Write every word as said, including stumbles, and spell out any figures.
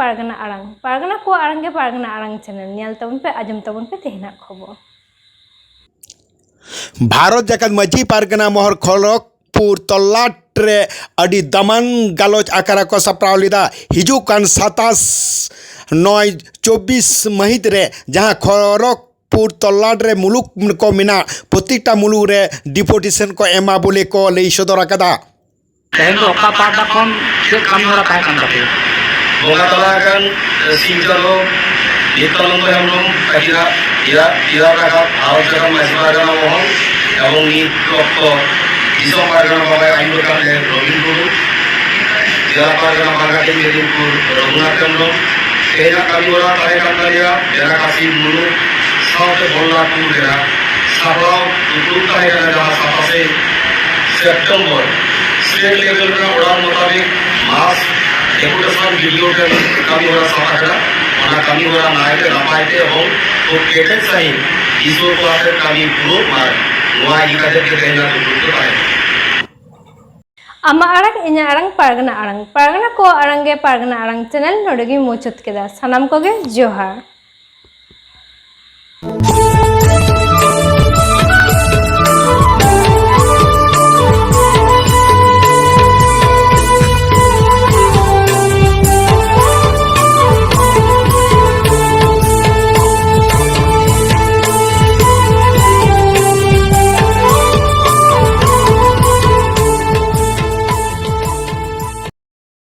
ᱯᱟᱨᱜᱟᱱᱟ ᱟᱲᱟᱝ, ᱯᱟᱨᱜᱟᱱᱟ ᱠᱚᱣᱟᱜ ᱟᱲᱟᱝ ᱜᱮ ᱯᱟᱨᱜᱟᱱᱟ ᱟᱲᱟᱝ ᱪᱮᱱᱮᱞ᱾ ᱧᱮᱞ ᱛᱟᱵᱚᱱ ᱯᱮ, ᱟᱸᱡᱚᱢ ᱛᱟᱵᱚᱱ ᱯᱮ ᱛᱮᱦᱮᱧᱟᱜ ᱠᱷᱚᱵᱚᱨ᱾ ᱵᱷᱟᱨᱚᱛ ᱡᱟᱠᱟᱛ ᱢᱟᱹᱡᱷᱤ ᱯᱟᱨᱜᱟᱱᱟ ᱢᱚᱦᱚᱞ ᱠᱷᱚᱲᱚᱜᱽᱯᱩᱨ ᱛᱚᱞᱞᱟᱴ ᱨᱮ ᱟᱹᱰᱤ ᱫᱟᱢᱟᱱ ᱜᱟᱞᱚᱪ ᱟᱠᱷᱲᱟ ᱠᱚ ᱥᱟᱯᱲᱟᱣ ᱞᱮᱫᱟ᱾ ᱦᱤᱡᱩᱜ ᱠᱟᱱ ᱥᱟᱛᱟᱥ ᱱᱚᱭ ᱪᱚᱵᱵᱤᱥ ᱢᱟᱹᱦᱤᱛ ᱨᱮ ᱡᱟᱦᱟᱸ ᱠᱷᱚᱲᱚᱜᱽᱯᱩᱨ ᱛᱚᱞᱞᱟᱴ ᱨᱮ ᱢᱩᱞᱩᱠ ᱠᱚ ᱢᱮᱱᱟᱜ, ᱯᱨᱚᱛᱮᱠᱴᱟ ᱢᱩᱞᱩᱠ ᱨᱮ ᱰᱤᱯᱩᱴᱮᱥᱚᱱ ᱠᱚ ᱮᱢᱟ ᱵᱚᱞᱮ ᱠᱚ ᱞᱟᱹᱭ ᱥᱚᱫᱚᱨ ᱟᱠᱟᱫᱟ᱾ ᱛᱮᱦᱮᱧ ᱫᱚ ᱚᱠᱟ ᱯᱟᱦᱴᱟ ᱠᱷᱚᱱ ᱪᱮᱫ ᱠᱟᱹᱢᱤ ᱦᱚᱨᱟ ᱛᱟᱦᱮᱸ ᱠᱟᱱ ᱛᱟᱯᱮᱭᱟ? ᱵᱚᱸᱜᱟ ᱛᱟᱞᱟ ᱟᱠᱟᱱ ᱥᱤᱧ ᱪᱟᱸᱫᱚ ᱱᱤᱛᱭᱟᱱᱚᱱᱫᱚ ᱦᱮᱢᱵᱨᱚᱢ ᱛᱟᱹᱠᱤᱱᱟᱜ ᱤᱨᱟ-, ᱤᱨᱟᱫ ᱨᱟᱠᱟᱵ ᱵᱷᱟᱨᱚᱛ ᱡᱟᱠᱟᱛ ᱢᱟᱹᱡᱷᱤ ᱯᱟᱨᱜᱟᱱᱟ ᱢᱚᱦᱚᱞ ᱮᱵᱚᱝ ᱱᱤᱛ ᱚᱠᱛᱚ ᱫᱤᱥᱚᱢ ᱯᱟᱨᱜᱟᱱᱟ ᱵᱟᱵᱟᱭ ᱟᱹᱭᱩᱨ ᱟᱠᱟᱫ ᱞᱮ ᱨᱚᱵᱤᱱ ᱴᱩᱰᱩ, ᱡᱮᱞᱟ ᱯᱟᱨᱜᱟᱱᱟ ᱵᱟᱨᱜᱟᱴᱤ ᱢᱮᱫᱤᱱᱯᱩᱨ ᱨᱚᱜᱷᱩᱱᱟᱛᱷ ᱦᱮᱢᱵᱨᱚᱢ᱾ ᱛᱮᱦᱮᱧᱟᱜ ᱠᱟᱹᱢᱤ ᱦᱚᱨᱟ ᱛᱟᱦᱮᱸ ᱠᱟᱱ ᱛᱟᱞᱮᱭᱟ ᱵᱮᱱᱟᱠᱟᱥᱤ ᱢᱩᱞᱩᱠ ᱥᱟᱶᱛᱮ ᱵᱚᱞᱞᱟᱯᱩᱨ ᱨᱮᱱᱟᱜ ᱥᱟᱯᱲᱟᱣ ᱫᱩᱯᱲᱩᱵ ᱛᱟᱦᱮᱸ ᱠᱟᱱᱟ, ᱡᱟᱦᱟᱸ ᱥᱟᱛᱟᱥᱮ ᱥᱮᱯᱴᱮᱢᱵᱚᱨ ᱥᱴᱮᱴ ᱞᱮᱵᱮᱞ ᱨᱮᱱᱟᱜ ᱚᱰᱟᱨ ᱢᱚᱛᱟᱵᱤᱠ ᱢᱟᱥ ᱰᱮᱯᱩᱴᱮᱥᱚᱱ ᱵᱤᱰᱤᱳ ᱴᱷᱮᱱ ᱠᱟᱹᱢᱤ ᱦᱚᱨᱟ ᱥᱟᱵ ᱟᱠᱟᱱᱟ᱾ ᱚᱱᱟ ᱠᱟᱹᱢᱤ ᱦᱚᱨᱟ ᱱᱟᱭᱛᱮ ᱱᱟᱯᱟᱭ ᱛᱮ ᱮᱵᱚᱝ ᱠᱷᱩᱵ ᱠᱮᱴᱮᱡ ᱥᱟᱺᱦᱤᱡ ᱫᱤᱥᱟᱹ ᱠᱚ ᱟᱛᱮ ᱠᱟᱹᱢᱤ ᱯᱩᱨᱟᱹᱣ ᱢᱟ, ᱱᱚᱣᱟ ᱤᱫᱤ ᱠᱟᱛᱮ ᱜᱮ ᱛᱮᱦᱮᱧᱟᱜ ᱫᱩᱯᱲᱩᱵ ᱫᱚ ᱛᱟᱦᱮᱸ ᱠᱟᱱᱟ᱾ ᱟᱢᱟᱜ ᱟᱲᱟᱝ, ᱤᱧᱟᱹᱜ ᱟᱲᱟᱝ, ᱯᱟᱨᱜᱟᱱᱟ ᱟᱲᱟᱝ, ᱯᱟᱨᱜᱟᱱᱟ ᱠᱚᱣᱟᱜ ᱟᱲᱟᱝ ᱜᱮ ᱯᱟᱨᱜᱟᱱᱟ ᱟᱲᱟᱝ ᱪᱮᱱᱮᱞ ᱱᱚᱰᱮ ᱜᱮᱧ ᱢᱩᱪᱟᱹᱫ ᱠᱮᱫᱟ᱾ ᱥᱟᱱᱟᱢ ᱠᱚᱜᱮ ᱡᱚᱦᱟᱨ᱾